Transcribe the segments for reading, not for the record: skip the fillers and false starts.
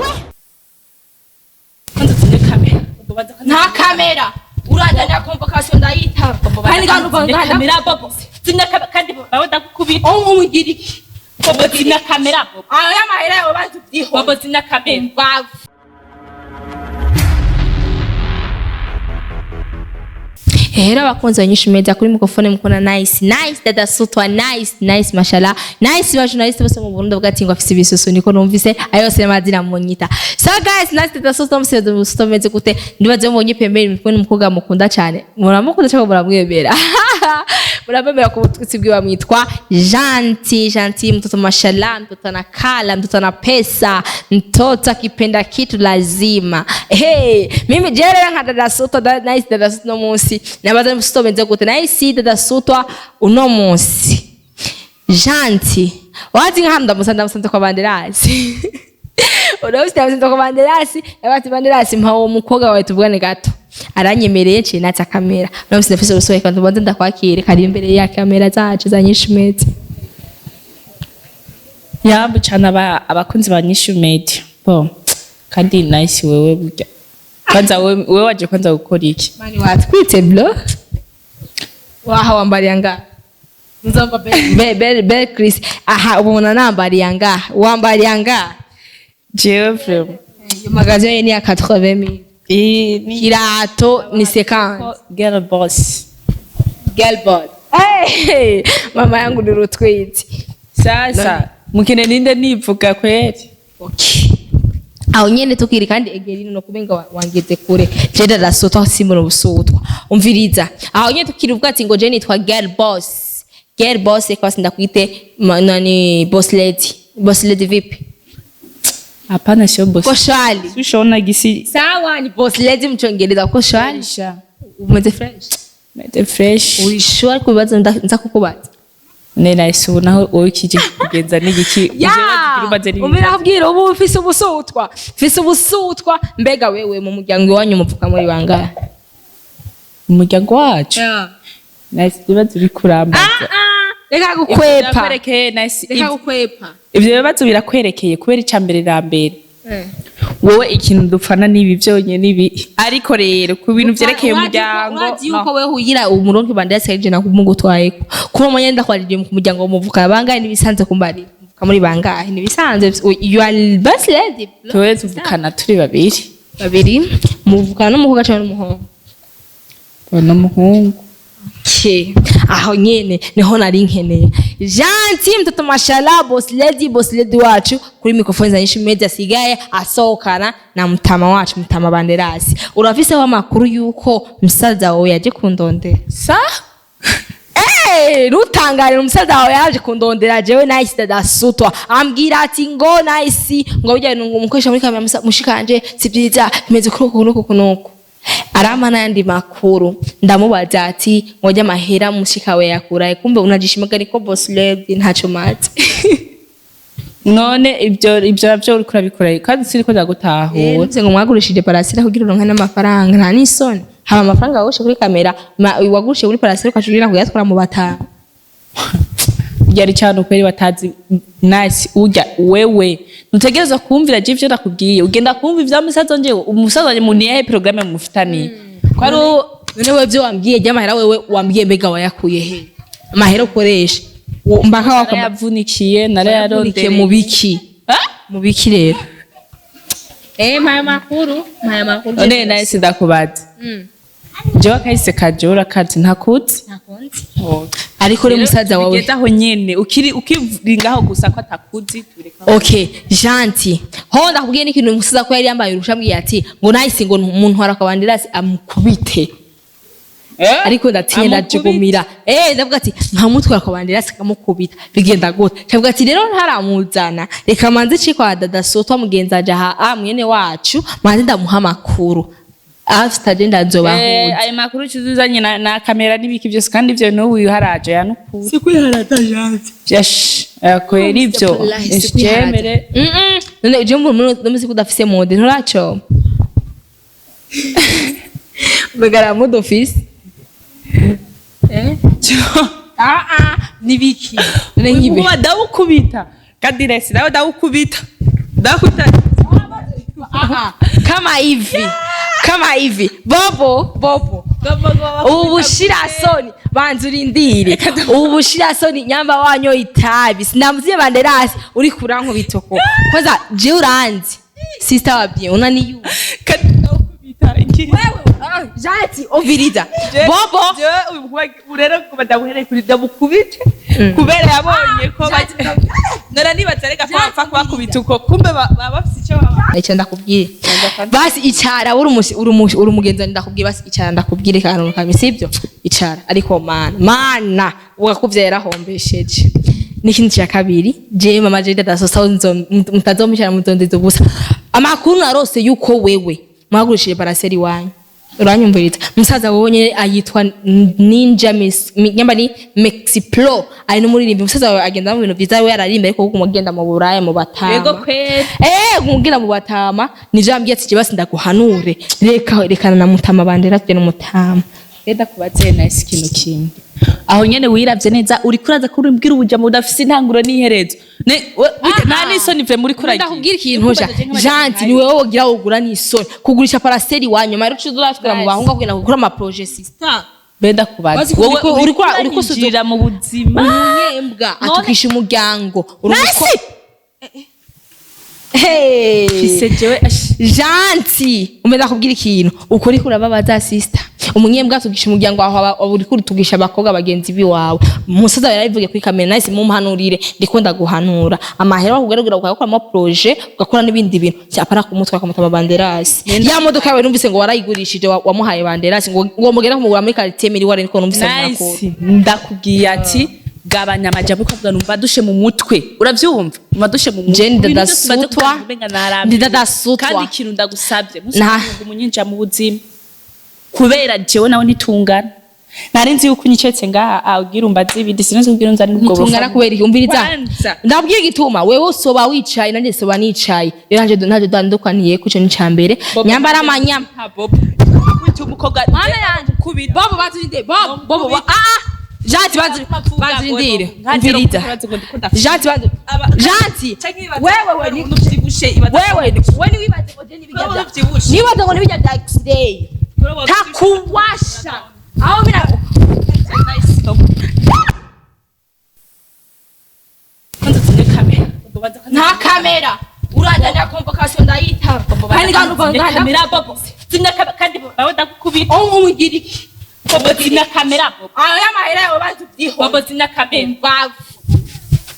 We. Kwanza tuzimye kamera. Bobo, banza kwanza. Nta kamera, urandanira convocation ndayitaba. Bobo, kandi banza kandi kwanza zimya uganda. Kamera, Bobo, zimya kamera kandi bawe ndagukubita. Umugira iki? Bobo, zimya kamera, Bobo. Ayo y'amahera yawe banza ubyiho. Bobo, zimya kamera. Mbavu. Hera abakunzi banyisha media, kuri microphone mukona Nice Nice Dada Sutwa, Nice Nice, mashallah, Nice. Ba journaliste bose mu Burundi bavuga ati ngo afise ibisusu, niko numvise ayo yose n'amazina munyita. So guys, Nice Dada Sutwa muse Sutwa meze gute? Ndibaze mubonye pembeni mukwe n'umukobwa mukunda cyane, muramukunda cyangwa muramwemera? Muramwemera ku butwitsi bwiwe. Bamwitwa Gentil Gentil, mtoto mashallah, mtoto ana kala, mtoto ana pesa, mtoto akipenda kitu lazima. Hey, mimi jerera nka Dada Sutwa Nice Dada Sutwa uno munsi nabaza Sutwa benze gute? Nice Dada Sutwa uno munsi Gentil wazi nka ndamusanze, ndamusanze kwa Banderasi. Uno ndamusanze kwa Banderasi, yabati Banderasi, mpa uwo mukobwa wawe tuvugane gato. Aranyemereye, nciye natsa kamera. Uno munsi ndafise urusobe kandi ubanze ndakwakire kari imbere ya kamera zacu za Nyinshi Media. Yambu cyane abakunzi ba Nyishu Media. Bo kandi Nice, wewe burya kwanza wewe waje kwanza gukora iki? Mani watwite bro, waha wambariye ngaha be be be Chris, aha ubona nambariye ngaha, wambariye ngaha. Jewe vraiment. Iyo magasin ni ya 80,000. Eh, ni Kirato ni 50. Girl boss. Girl boss. Hey, mama yangu ni rutwite. Sasa mukene ninde nivuga kweli? Okay, aho nyene tukiri kandi egeri no kubenga wangeze kure. Je darasotwa simbona ubusutwa. Umviriza, aho nyene tukiri ubwo ati ngo je nitwa girl boss, girl boss kwa sindakwite nani, boss lady, boss lady vipi? Hapana, sio boss. Uko shwari? Ushaona gisi. Sawa, ni boss lady mchongereza. Uko shwari, umeze fresh? Mete fresh. Uri sure ku bibazo nza kukubaza? Ne Nice, ubu naho wowe kije kugenza n'igiki? Umira ubu ufise ubusutwa, ufise ubusutwa. Mbega wewe mu muryango iwanyu muvuka muri bangahe? Umuryango wacu, Nice, ibibazo uri kurambaza. Reka gukwepa. Birakwerekeye, Nice. Reka gukwepa. Ivyo bibazo birakwerekeye kubera ica mbere na mbere wowe ikintu dupfana n'ibi byonyine ibi, ariko rero ku bintu vyerekeye umuryango, urazi no. yuko wewe ugira umurongo bandera je nakumugutwayeko kuba mwanya ndakwarije mu muryango muvuka bangahe? Nibisanze kumbarira muvuka muri bangahe, nibisanze. You are best lady. Tuwe tuvukana turi babiri. Babiri muvukana n'umukobwa cyangwa n'umuhungu? N'umuhungu. Okay. Aho nyene niho nari nkeneye Gentil, mtoto mashallah, boss lady, boss lady wacu kuri microphone za Nyinshi Media asigaye asohokana na mutama wacu, mutama Banderasi. Urafiseho amakuru yuko musaza wawe yaje kundondera? Sa? Hey, ntutangarire, umusaza wawe yaje kundondera jewe Nice Dada Sutwa, ambwira ati ngo Nice, ngo bijya ngo umukoresha muri kamera mushikanje si byiza, bimeze kuri uku nuku nuku. Arampa n'ayandi makuru. Ndamubaza ati ngo jya amahera mushikawe yakurahe? Kumbe unajishimaga niko boss lady ntaco mazi. None ibyo navyo uriko urabikora kandi siniko ndagutahura. Nvuze ngo mwagurishije parasera kugira uronke n'amafaranga, nta n'isoni? Haba amafaranga wagurishije kuri kamera, wagurishije kuri parasera ukacurira kuyatwara mu batanu. Yari cyane ukweri batazi. Nice, urya wewe ntutegerezwa kumvira je ivyo nakubwiye, ugenda kumva ivya musaza wanje. Umusaza wanje mu niyahe programme mufitaniye ko ari None wewe byo wambwiye ry'amahera, wewe wambwiye mbega wayakuye he amahera ukoresha? Mbaka wakaba Narayavunikiye,. narayarondereye. Mu biki? Mu biki rero? Eh, mpaye makuru, mpaye makuru. None Nice, ndakubaza, jewe akahise kaje urakazi ntakuzi. Ariko uri musaza wawe. Tugeze aho nyene ukiri ukiri ngaho gusa ko atakuzi, tureka. Okay, Gentil, ho ndakubwiye n'ikintu umusaza ko yari yambaye urusha, ambwiye ati ngo Nice ngo umuntu arakabandira amukubite. Ariko ndatinya, ndajugumira. Eh, ndavuga ati nkamutwara akabandira akamukubita bigenda gute? Ndavuga ati rero ntaramuzana, reka manze ci kwa Dada Sotwa mugenzi aje aha, ah, mwene wacu, manze ndamuha amakuru, after agenda nzobahuza. Ayo makuru uzanye na kamera n'ibiki byose, kandi ivyo n'ubu wiharaje yanukuri. Si kwiharata, Gentil. Yash, kweri ivyo jemere. None je mbona muri ko udafise mode nturaco mbegara mode office. Eh, ah ah, nibiki none nkibe? Ubu ndawukubita kandi resi nawe ndawukubita, ndawukubita. Ah, kama hivi, kama hivi, bobo bobo, ubu bushirasoni, banza urindire, ubu bushirasoni nyamba wanyoye itabi, sinamuziye banderasi uri kurankubita uko. Kwanza je uranzi, sister wa bien, unaniyuba wewe. Ah, jati oviriza bobo. Rero ngo ndabuhereye kuri ndamukubite kubera yabonye ko nora nibaza reka ko bapfa kubakubita uko, kumbe baba bafise icyo baba. Icyo ndakubwire, basi icara, uri umugenzi, ndakubwire, basi icara ndakubwire kantu kamwe, sibyo? Icara. Ariko mana mana, wakuvye yarahombesheje. N'ikindi cya kabiri, je mama je dada sosa mutazomushara muzondeza ubusa. Amakuru narose yuko wewe mwagurishije parcelle iwanyu, uranyumviriza? Musaza wowe nyene ayitwa Ninja Miss nyamba ni Mexiplo, ari n'umuririmbi. Musaza wawe agenda mu bintu vyiza, we yararimba, ariko kumugenda mu Buraya mu batama. Yego kweri. Kumubwira mu batama nivyo yambwiye, ati basi ndaguhanure, reka rekana na mutama bandera tugende mutama. Reda kubatse nice ikintu kimwe aho nyene wiravye neza, uriko uraza kumbwira ubujama budafise intanguro n'iherezo. Nta n'isoni vye muri kuragira. Ndakubwira ikintu ja Janti, ni wewe wogira wogura n'isoni kugurisha parcelle iwanyu, mara ucuza uratwara mu bahungu kugenda gukora ama projet, sister. Benda kubaza. Bazi Wowe uriko uriko mu buzima. Umunyembwa atukisha umuryango. Nice. Hey. Fise jewe Janti, umbe ndakubwira ikintu, ukuri kurababaza sister. Umunyembwa atugisha umuryango wawe, uri kutugisha abakobwa bagenzi biwawe. Musaza yarabivuge kuri kamera, nice, mumuhanurire, ndiko ndaguhanura. Amahera wakugaragara ukayakoramo projet, ugakora n'ibindi bintu. Cyapara kumutwa akamutama banderasi. Ya modoka yawe numvise ngo warayigurishije, wamuhaye banderasi ngo mugera kumugura muri quartier miri niko numvise mu makuru. Nice, ndakubwiye ati gabanya amajambo, ukavuga numva dushe mu mutwe, uravyumva? Numva dushe mu mutwe. Je Ibintu byose umaze ndadasutwa. kuvuga umenga narambiwe. Ndadasutwa. Kandi ikintu ndagusabye, ntusubize umunyinja mu buzima kubera jewe nawe ntitungana. Nari nzi yuko unyicetse ngaha abwira umbaze ibindi, sinzi kubwira unzane ubwo. Ntitungana kubera iki? Umviriza. Kwanza. Ndabwiye igituma wewe usoba wicaye, nanjye soba nicaye, rero nanje ntacyo dutandukaniye kuco ni icambere nyambara amanyama. Bobo wita umukobwa. Mana yanje. Kubita. Bobo bazirinde, bobo bobo ah ah, Janti bazirindire, umviriza Janti bazi Janti, wewe we ni wewe we ni wibaze ngo je nibijya Wewe bya uvyibushe. nibaze ngo nibijya bya X-day takuwasha aho bina. Nta kamera, urajya convocation ndayitaba kandi kandi uva ngaha. Umugira iki? Ayo y'amahera yawe bazi ubyiho mbavu.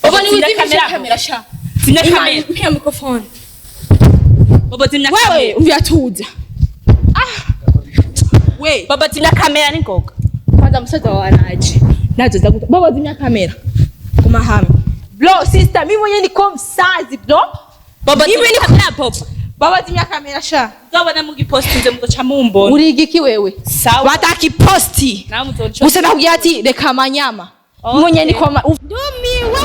Ubu ni wizimisha kamera sha. Imana microphone. Wewe uyatuza. Ah. We. Kwanza musaza wawe araje. Nazo zaguta. Baba zimya kamera. Guma hamwe. Bro, sister, mimi mwenyewe niko msazi bro. Mimi niko Baba zimya kamera sha. Mumbona. Uri igiki wewe? Sawa. Batakiposti. Nawe muzoca. Gusa nakubwira ati reka amanyama. Okay. Mwenye niko ndumiwe.